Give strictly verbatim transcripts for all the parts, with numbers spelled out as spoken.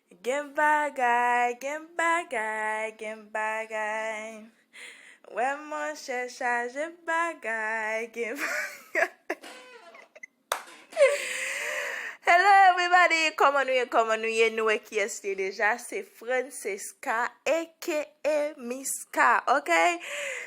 Gen bagay, gen bagay, gen bagay. Wè monchè chaje bagay, gen bagay. Hello everybody, kòman nou ye, kòman nou ye? Nou wè kiyès li ye deja, se Francesca aka Miss K, ok?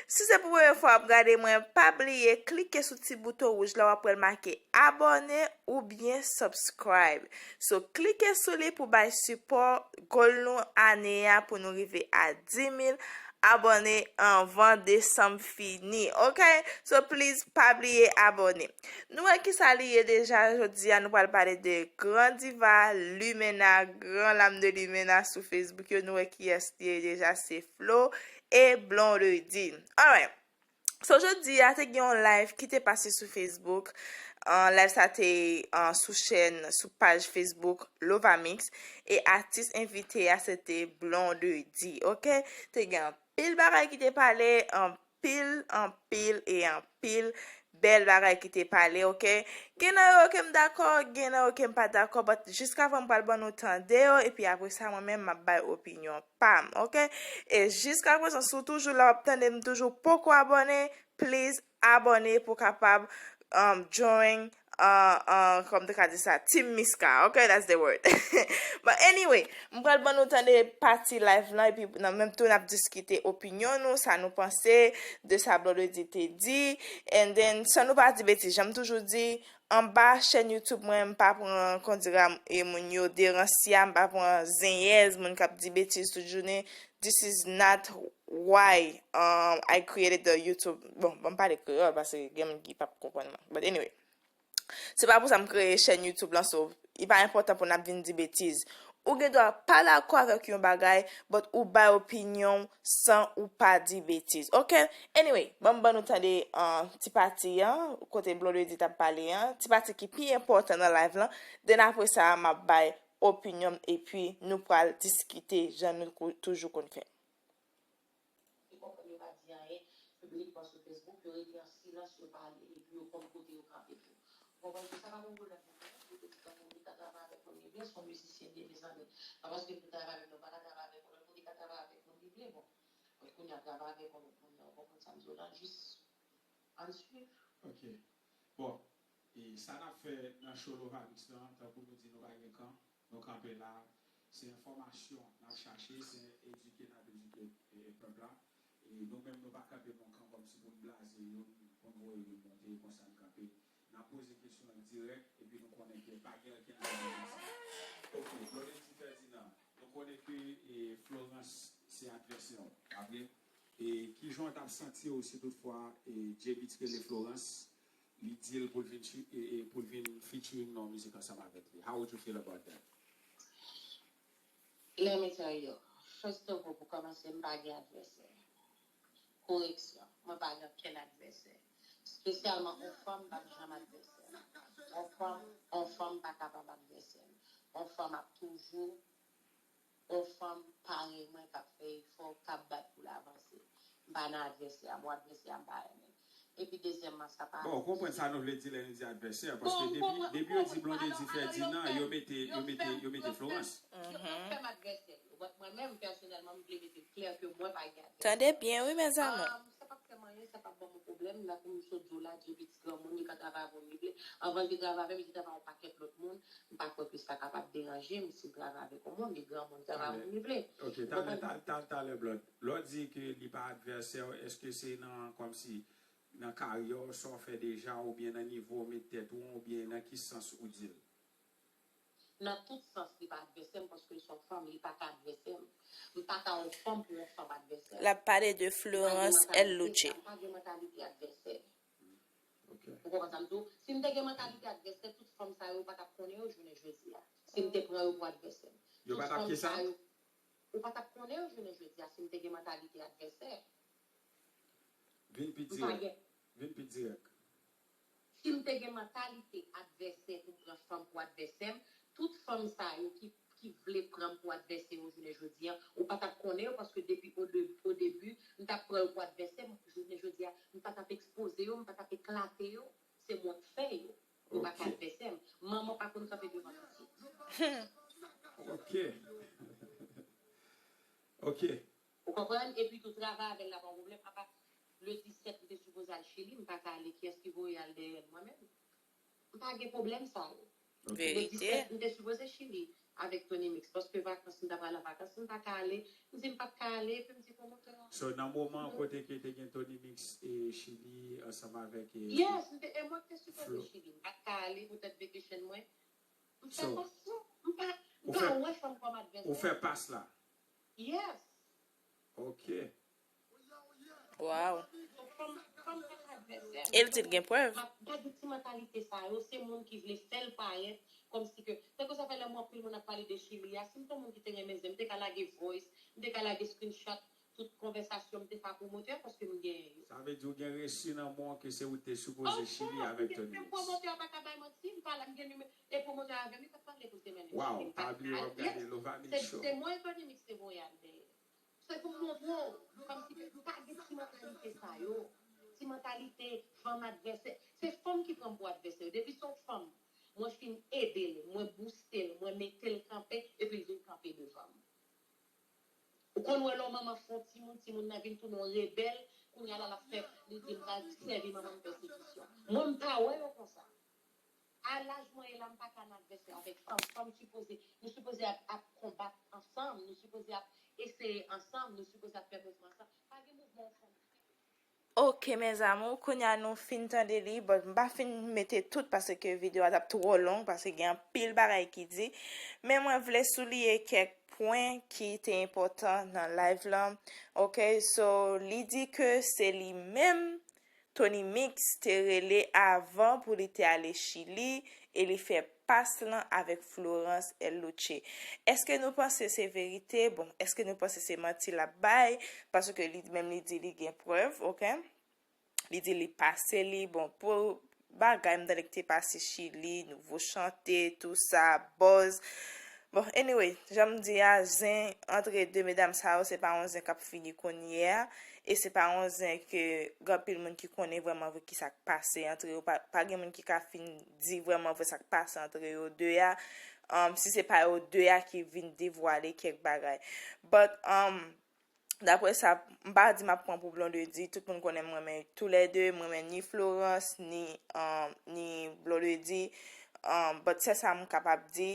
Si se pou premye fwa w ap gade mwen, pa bliye klike sou ti bouton wouj la, w ap wè l make abòne oubyen subscribe. So, klike sou li pou bay sipò goal nou ane a pou nou rive a dis mil abòne anvan desanm fini, ok? So, please, pa bliye abòne. Nou wè kisa li ye deja, jodi a nou pral pale de gran diva, limena, gran lam de limena sou Facebook yo. Nou wè kiyès li ye deja, se Flo e Blondedy. Alright. So, jodi a te gen yon live ki te pase sou Facebook. Uh, live sa te uh, sou chèn, sou paj Facebook Lovamix. E atis envite a se te Blondedy, ok? Te gen anpil bagay ki te pale, anpil, anpil e anpil bèl bagay ki te pale, ok? Gen nan yo ke m dakò, gen nan yo ke m pa dakò, but jiskavan m pral ban nou tande yo, epi apre sa, mwen menm, m ap bay opinyon pa m, ok? E jiskaprezan, si w toujou la, w ap tande m toujou poko abòne, please abòne pou w kapab um, join uh, uh, kòm te ka di sa, Team Miska, ok? That's the word. But anyway, m pral ban nou tande pati live lan, epi nan menm tou n ap diskite opinyon nou, sa nou panse de sa Blondedy te di. And then, san nou pa di betiz, jan m toujou di, anba chèn YouTube mwen, m pa pran kondira e moun yo deransya, m pa pran zenyèz, moun k ap di betiz tout jounen. This is not why um, I created the YouTube. Bon, bon, m pale kreyòl paske gen moun ki p ap konprann mwen. But anyway, se pa pou sa m kreye chèn YouTube lan, so li pa enpòtan pou n ap vin di betiz. Ou gen dwa pa dakò avèk yon bagay, but ou bay opinyon w san ou pa di betiz. Ok? Anyway, ban m ban nou tande uh, ti pati an, kote Blondedy t ap pale an, ti pati ki pi enpòtan nan live lan. Then apre sa, m ap bay opinyon m, epi nou pral diskite jan nou kou- toujou konn fè. Yo konprann, yo pa di anyen piblikman sou Facebook, yo rete an silans, yo pale, epi yo konn kote yo kanpe tou. Ou konprann, sa pa yon pwoblèm pou mwen, pou yo di tankou li ka travay avèk moun li vle, se yon mizisyen li ye, mezanmi. Pa paske li travay avèk nou, pa ka travay avèk yon lòt moun, li ka travay avèk moun li vle, bon. Kounye a travay avèk yon lòt moun nan, ou konprann sa m di w la, jis ann swiv. Ok. Bon, e sa n ap fè nan show Lovamix lan, tankou nou di nou pa gen kan, nou kanpe la, se enfòmasyon n ap chache, se edike n ap edike e, pèp la. E nou menm nou pa kanpe nan kan kòmsi pou n blaze youn, pou n voye youn monte, konsa n kanpe. N ap poze kesyon an dirèk, epi nou konnen ke pa gen okenn bagay konsa. Ok, Blondedy Ferdinand, nou konnen ke e, Florence se advèsè w, pa vre? E ki jan w t ap santi w si toutfwa e, J B T rele Florence, li di l pou l vin, chi- e, e, pou l vin featuring nan yon mizik ansanm avèk li? How would you feel about that? Let me tell you, first of all, pou kòmanse, m pa gen advèsè. Koreksyon, mwen pa gen okenn advèsè. Espesyalman yon fanm, m p ap janm advèsè. Yon fanm, yon fanm pa kapab advèsè m. Yon fanm ap toujou yon fanm parèy mwen k ap fè efò, k ap bat pou l avanse. M pa nan advèsè a, bon, advèsè a m pa renmen. Epi dezyèmman, sa pa. Bon, ou konprann sa nou vle di lè nou di advèsè, paske depi depi yo di Blondedy Ferdinand, yo mete yo mete yo mete Florence. Yo fè m advèsè. Mwen menm pèsonèlman, m vle mete l klè ke mwen pa gen advèsè. Tande byen wi mezanmi. Sa p ap fè m anyen, sa p ap ban m pwoblèm. Nan kou m sot di w la, J B T se yon moun, li ka travay avè w li vle. Anvan l te travay avè m, li te travay avèk yon pakèt lòt moun. M pa kwè ke sa kapab deranje m si l travay avèk yon moun, li granmoun, li travay avèk moun li vle. Ok, talè, talè, talè, Blòd. Lè w di ke li pa advèsè w, èske se nan, kòmsi, nan karyè w, sa w fè deja, oubyen nan nivo w met tèt ou an, oubyen nan ki sans ou di l? Nan tout sans, li pa advèsè m, paske l se yon fanm, li pa ka advèsè m. M pa ka yon fanm pou yon fanm advèsè m. L ap pale de Florence L. Luce. M pa gen mantalite advèsè. Ou konprann sa m di w? Si m te gen mantalite advèsè, tout fanm sa yo, ou pa t ap konnen yo jounen jodi a. Si m te pran yo pou advèsè m. Yo pa t ap ki sa? Ou pa t ap konnen yo jounen jodi a si m te gen mantalite advèsè. Vin pi dirèk. Vin pi dirèk. Si m te gen mantalite advèsè pou m pran fanm pou advèsè m, tout fanm sa yo ki ki vle pran m pou advèsè yo jounen jodi a, ou pa t ap konnen yo paske depi o de, o debi, m t ap pran yo pou advèsè m, jounen jodi a, m pa t ap ekspoze yo, m pa t ap eklate yo, se mwen k fè yo. Yo pa ka advèsè m. Manman pa konn kanpe devan pitit. Ok. Ok. Ou konprann? Epi tou, travay avè l la pa yon pwoblèm. Apa le disèt, m te sipoze al Chili, m pa ka ale, kiyès ki voye al dèyè l? Mwen menm. M pa gen pwoblèm sa yo. Le Verite. disèt, m te sipoze Chili avèk Tony Mix, paske vakans, m ta pral an vakans, m pa ka ale. M di m p ap ka ale, epi m di pwomotè a. So, nan moman kote ke te gen Tony Mix e Chili ansanm avèk e, Yes, m te, e mwen ki te sipoze Flo. Chili. M pa t ka ale poutèt vacation mwen. M fè So, pas yo. M pa, m ou pa fè- wè fanm kòm advèsè. Ou fè pas la. Yes. Ok. Wow. Fanm, fanm pa advèsè. E l di l gen prèv. M ap gade ti mantalite sa yo, se moun ki vle fè l parèt kòmsi ke, tankou sa fè lè mwen anpil moun ap pale de Chili a, si m te yon moun ki te renmen zen, m te ka lage voice, m te ka lage screenshot, tout konvèsasyon m te fè ak pwomotè paske m genyen yo. Sa vle di ou gen resi nan mwen ke se ou te sipoze Chili avèk Tony Mix. Pwomotè a pa ka bay manti, m pale, m gen nimewo, e pwomotè avè m, li t ap pale pou l te mennen m Wow, Chili, m pa pa t bliye w ka ap gade yes, Lovani se Show. Se mwen Tony Mix te voye al dèyè. Se pou m montre w, kòmsi ke pa gen ti mantalite sa yo. Ti mantalite fanm advèsè. Se fanm ki pran m pou advèsè yo. Depi se yon fanm, mwen fin ede l, mwen bouste l, mwen mete l kanpe, epi l vin kanpe devan m. Ou konn wè lè yon manman fè yon timoun, timoun nan vin tounen yon rebèl, kounye a la l ap fè, li di m pral sèvi manman m pèsekisyon. Mwen m pa wè yo konsa. A laj mwen ye la, m pa ka nan advèsè avèk fanm. Fanm sipoze, nou sipoze ap, ap konbat ansanm, nou sipoze ap eseye ansanm, nou sipoze ap fè mouvman ansanm. Pa gen mouvman yon fanm. Ok, mes amours, kounye a nou fin tande li, but m pa fin mete tout paske videyo a t ap twò long, paske gen anpil bagay ki di. Men mwen vle souliye kèk pwen ki te enpòtan nan live la. Ok, so, li di ke se li menm, Tony Mix te rele avan pou li te ale Chili e li fè pas lan avèk Florence Elluce. Èske nou panse se verite? Bon, èske nou panse se manti l ap bay? Paske li menm li di li gen prèv, ok? Li di li pase li, bon, pou bagay m tande ki te pase Chili, nouvo chante, tou sa, buzz. Bon, anyway, jan m di a, zen antre de medam sa yo, se pa yon zen k ap fini kounye a, e se pa yon zen ke gen anpil moun ki konnen vrèman vre ki sa k pase antre yo, pa, pa gen moun ki ka fin di vrèman vre sa k pase antre yo de a, um, si se pa yo de a ki vin devwale kèk bagay. But, um, daprè sa, m pa di m ap pran pou Blondedy, tout moun konnen m renmen toulède, m renmen ni Florence, ni, um, ni Blondedy, um, but sèl sa m kapab di,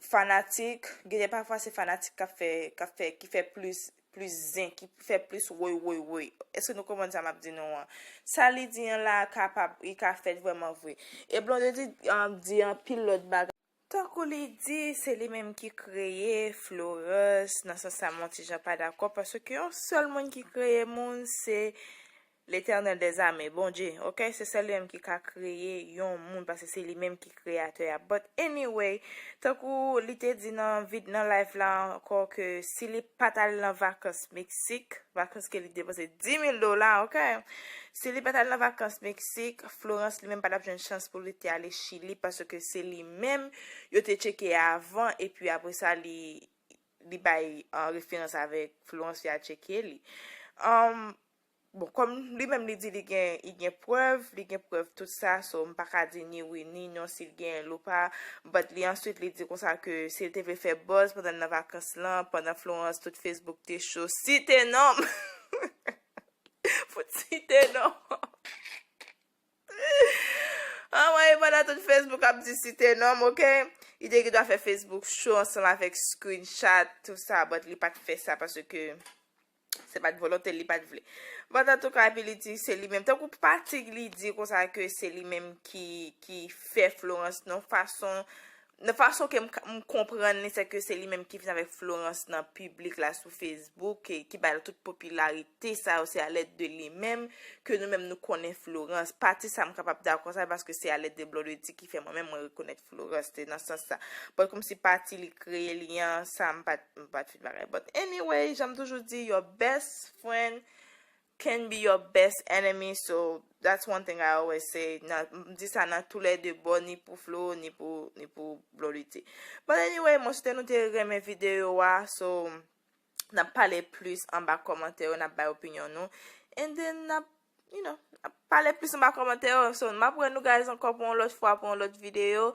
fanatik, gen de pafwa se fanatik k ap fè, k ap fè, ki fè plis, plis zen, ki fè plis woy, woy, woy. Èske nou konprann sa m ap di nou an? Sa li di an la kapab, li ka fèt vrèman vre. E Blondedy, um, di anpil lòt bagay. Tankou li di, se li menm ki kreye Florence, nan sans sa mwen ti jan pa dakò, paske yon sèl moun ki kreye moun, se Letènèl dèzame, Bondye, ok? Se sèl li menm ki ka kreye yon moun, paske se li menm ki kreyatè a. But anyway, tankou li te di nan vid-, nan live la ankò ke si li pa t al nan vakans Meksik, vakans ke li depanse di mil dola, ok? Si li pa t al nan vakans Meksik, Florence li menm pa t ap jwenn chans pou li te ale Chili, paske se li menm yo te tcheke avan, epi apre sa li, li bay, uh, referans avèk Florence fi a tcheke li. Um, Bon, kòm li menm li di li gen, li gen prèv, li gen prèv tout sa, so m pa ka di ni wi ni non si l gen l ou pa, but li answit li di konsa ke si l te vle fè buzz pandan l nan vakans lan, pandan Florence tout Facebook te cho, site non m! Fout site non m! Anmwey, pandan tout Facebook ap di site non m, ok? Li te gen dwa fè Facebook cho ansanm avèk screenshot, tou sa, but li pa t fè sa paske se pa t volonte l, li pa t vle. But antouka, epi li di se li menm. Tankou pati li di konsa ke se li menm ki, ki fè Florence nan fason, nan fason ke m, m konprann li, se ke se li menm ki vin avèk Florence nan piblik la sou Facebook, e ki ba l tout popilarite sa yo, se alèd de li menm ke nou menm nou konnen Florence. Pati sa m kapab dakò sa, paske se alèd de Blondedy ki fè mwen menm mwen rekonèt Florence, te nan sans sa. But kòmsi pati li kreye li an, sa m pa t, m pa t fin bagay. But anyway, jan m toujou di, your best friend can be your best enemy, so that's one thing I always say. Nan, m di sa nan toulède bò, ni pou Flo, ni pou, ni pou Blondedy. But anyway, mwen swete nou te renmen videyo a, so n ap pale plis anba kòmantè yo, n ap bay opinyon nou. And then n ap, you know, n ap pale plis anba kòmantè yo. So, m ap wè nou guys ankò pou yon lòt fwa, pou yon lòt videyo.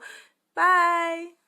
Bye!